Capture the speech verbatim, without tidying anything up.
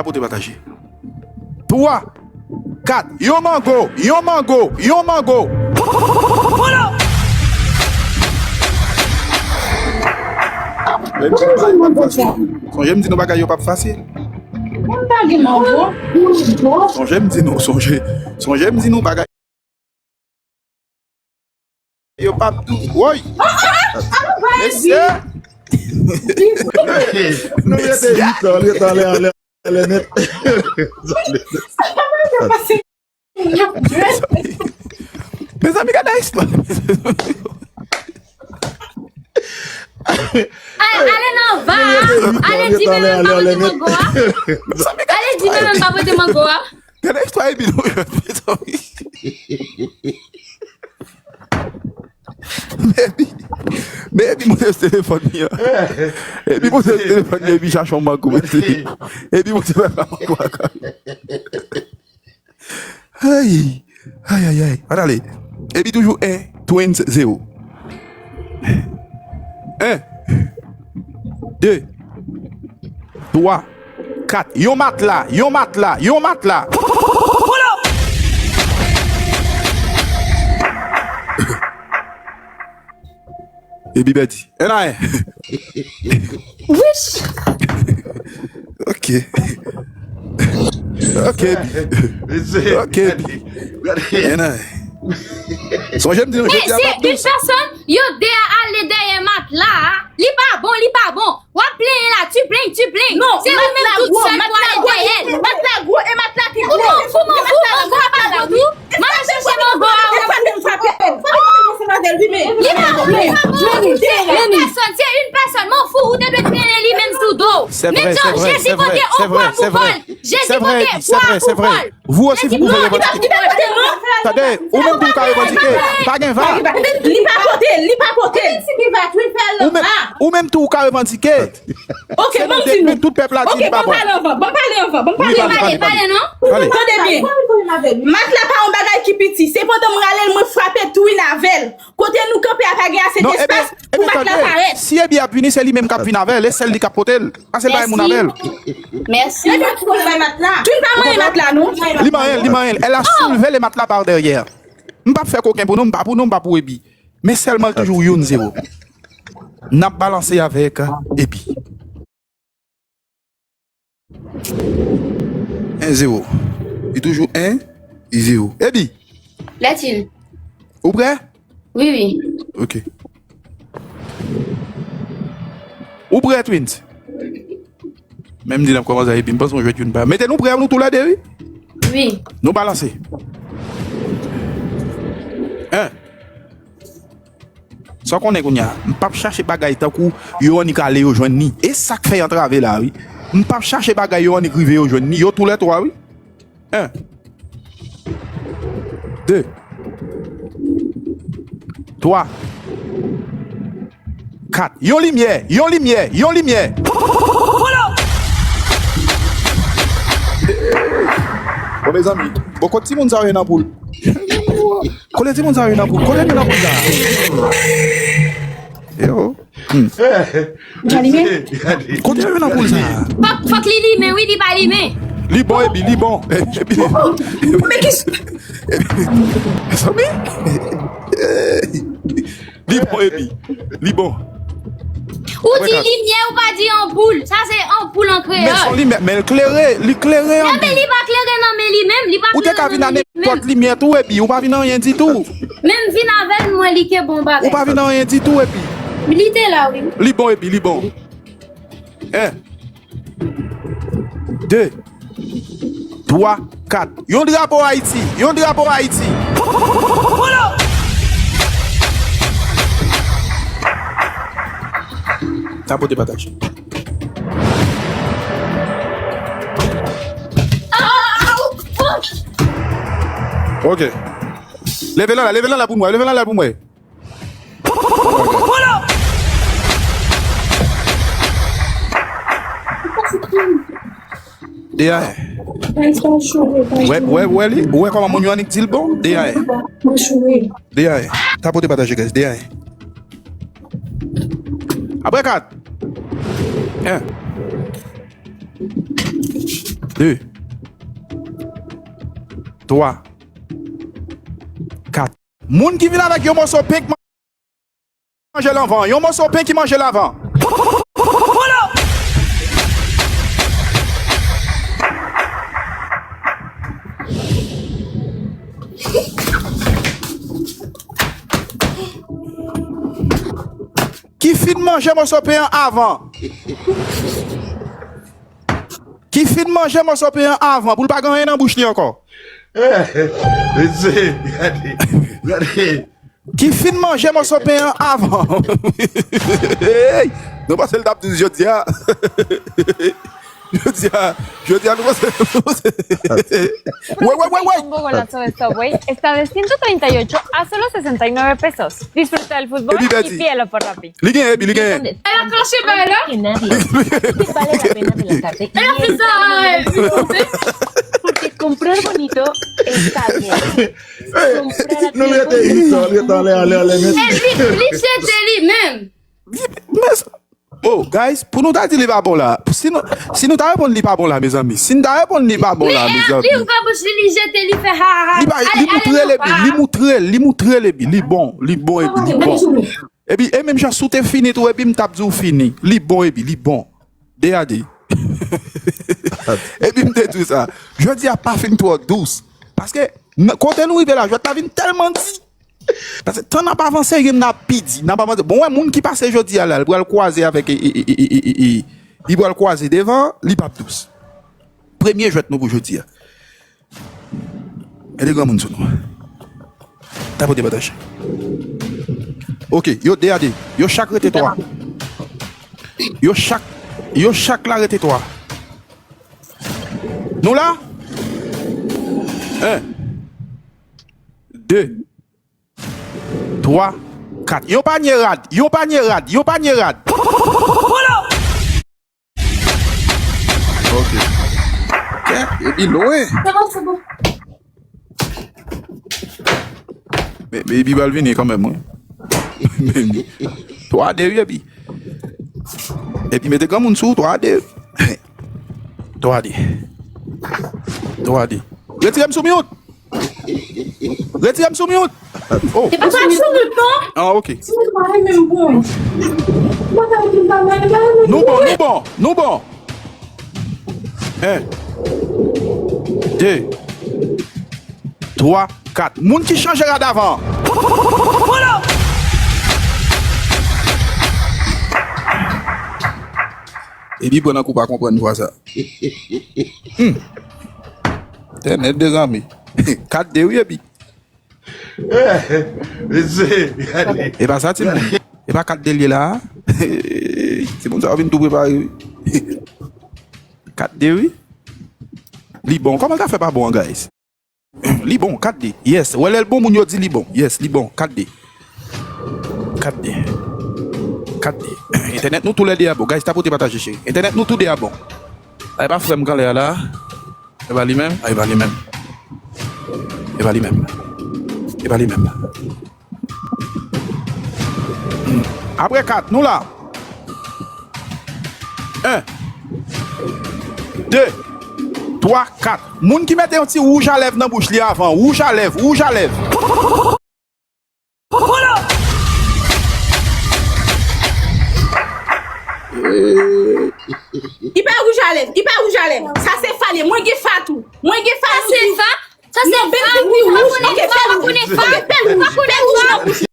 Tapote pataje. Twa, kat, yon mango, yon mango, yon mango. Sonje m di nou bagay yo p ap fasil. Sonje m di nou, sonje, sonje m di nou bagay. Yo p ap tou. Woy! Mesye! Nou rete uit an, rete anlè, anlè, anlè nèt. Mezanmi, gade istwa. Ale nan va a. Ale di men men pa pote mango a. Ale di men men pa pote mango a. Gade istwa epi nou jwenn, mezanmi. Men epi, men epi monte sou telefòn li an. Epi monte sou telefòn li epi chache yon mango, mezanmi. Epi monte bay mango a. Ay, ay, ay, ay. Ann ale. Epi toujou en, Twins zewo. En, de, twa, kat. Yon matla, yon matla, yon matla. Epi pèdi. En a en. Wish! Ok. Ok, Epi. Ok, Epi. En a en. Sonje m di nou jodi a se yon pèsòn, yo de a ale dèyè matla a. Li pa bon, li pa bon. W ap plenyen la, tu pleny, tu pleny. Non, se ou menm tout sèl pou ale dèyè l. Matla gwo e matla ki gwo. Ou fou, ou fou, ou fou, ou fou, ou fou, ou fou. M al chache mango a ou. Li pa bon, li pa bon. Se yon pèsòn, se yon pèsòn. Mwen fou, ou te dwe trennen li menm sou do. Men Jezi vote on pwa pou Pòl. Jezi vote pwa pou Pòl. Vous aussi, vous pouvez revendiquer. Tande, ou menm tou ou ka revandike. Pa gen va. Li pa pote, li pa pote. Ou menm, ou menm tou ou ka revandike. Ok, ban m di nou. Tout pèp la di li pa bon. Ok, ban m pale anvan, ban m pale anvan, ban m pale anvan. Pale, pale non. Tande byen. Matla pa yon bagay ki piti. Se pandan m rale l, mwen frape twin avè l. Kote nou kanpe a pa gen ase despas pou matla parèt. Si Ebi ap vini, se li menm k ap vin avè l. E sèl li k ap pote l. Pase l bay moun avè l. Mèsi. Twin pa manyen matla non. Li manyen l, li manyen l. Elle a soulevé le matelas par derrière. M p ap fè koken pou nou, m pa pou nou, m pa pou Ebi. Men sèlman l toujou youn zewo. N ap balanse avèk Ebi. En zewo. Li toujou en, li zewo. Ebi! Lètil. Ou prè? Wi, wi. Ok. Ou prè, Twins? Menm di n ap kòmanse a Ebi, m panse yon jwèt youn pa. Mete nou prè nou toulède, wi. Wi. Nou balanse. En. Sa w konnen kounye a, m p ap chache bagay tankou yo annik ale yo jwenn ni. E sa k fè y antrave la, wi. M p ap chache bagay yo annik rive yo jwenn ni. Yo toulètwa, wi. En. De. Twa. Kat. Yon limyè, yon limyè, yon limyè. Bon, mezanmi, bon, kot timoun sa yo ye nan poul? Kote timoun sa yo nan poul? Kote yo nan poul sa? Yo. Hmm. Kote yo nan poul sa? Fòk, fòk li limen, wi, li pa limen. Li bon, Ebi, li bon. Ebi. Men ki... Mezanmi. Li bon, Ebi. Li bon. Ou di limyè, ou pa di anpoul. Sa se anpoul an kreyòl. Men son limyè, men l klere, li klere anpil. Men li pa klere nan men li menm, li pa klere nan men li menm. Ou te ka vin a nenpòt limyè tou, Ebi, ou pa vin anyen ditou. Men m vin avè l, mwen, li ke bon bagay. Ou pa vin anyen ditou, Ebi. Li te la, wi. Li bon, Ebi, li bon. En. De. Twa, kat. Yon drapo Ayiti. Yon drapo Ayiti. Tapote pataje. Ok. Leve l anlè, leve l anlè pou mwen, leve l anlè pou mwen. De a en. Wè, wè, wè li, ou wè kòman moun yo annik di l bon? De a en. De a en. Tapote pataje, guys, de a en. Apre kat. En. de, twa, kat. Moun ki vin avèk yon moso pen ki manje l anvan. Yon moso pen ki manje l avan. Ki fin manje moso pen an avan. Ki fin manje moso pen an avan pou l pa gen anyen nan bouch li ankò. Mesye, gade, gade. Ki fin manje moso pen an avan. Hey, nou panse l t ap douz jodi a. Jodi a, jodi a nou panse. Wey, wey, wey, wey. Combo con la soda Subway está de ciento treinta y ocho a solo sesenta y nueve pesos. Disfruta del fútbol y pídelo por Rappi. Li genyen, epi li genyen. Ela casi baila. Que nadie que vale la pena de la tarde y el Porque comprar bonito está bien. Comprar a tiempo está mejor. Li, li jete li menm. Oh, guys, pou nou ta di li pa bon la, si nou, si nou ta reponn li pa bon la, mezanmi, si n ta reponn li pa bon la, mezanmi. Li ouvè bouch li, li jete, li fè ha, ha, ha. Li pa, li moutre l epi, li moutre l, li moutre l epi, li bon, li bon epi, li bon. Epi, e menm jan si w te fini tou, epi m t ap di w fini. Li bon epi, li bon. De a de. Epi m te di w sa. Jodi a pa fin twò dous. Paske, kote nou rive la, jwèt la vin tèlman di. Paske tan n ap avanse, gen n ap pi di, n ap avanse. Bon, wè, moun ki pase jodi a la, li pral kwaze avèk, e, e, li pral kwaze devan, li p ap dous. Premye jwèt nou pou jodi a. Mete granmoun sou nou. Tapote pataje. Ok, yo de a de. Yo chak rete twa. Yo chak, yo chak la rete twa. Nou la? En. De. Twa, kat. Yon panye rad, yon panye rad, yon panye rad. Ok. Kèt, epi lwen. Se bon, se bon. Men, men epi pral vini kanmenm, wi. Twa de, wi, epi. Epi mete granmoun sou, twa de. Twa de. Twa de. Retire m sou mute. Retire m sou mute. Oh. Se pa sou mute, non. Ah, ok. Si nou pa renmen m bon. Nou bon, nou bon, nou bon. En. De. Twa, kat. Moun ki chanje rad avan. Epi pran nan kou pa konprann fwa sa. Hmm. Tènèt de zanmi. Kat de wi epi. Mesye, gade. E pa sa, timoun. E pa kat de l ye la. Timoun sa yo vin tou prepare wi. Kat de wi. Li bon. Kòman l ka fè pa bon an, guys? Li bon, kat de. Yes. Wè lè l bon, moun yo di li bon. Yes, li bon. Kat de. Kat de. Kat de. Entènèt nou tou lè de a bon. Guys, tapote pataje, cheri. Entènèt nou tou de a bon. Ay, pa frè m k anlè a la. E pa li menm? Ay, e pa li menm. E pa li menm. E pa li menm. Apre kat, nou la. En. De. Twa, kat. Moun ki mete yon ti wouj a lèv nan bouch li avan. Wouj a lèv, wouj a lèv. Li pa wouj a lèv, li pa wouj a lèv. Sa se fa li ye. Mwen gen fa tou. Mwen gen fa tou. Sa se fa? Sa se fa? Ou pa konnen fa, ou pa konnen fa, ou pa konnen fa.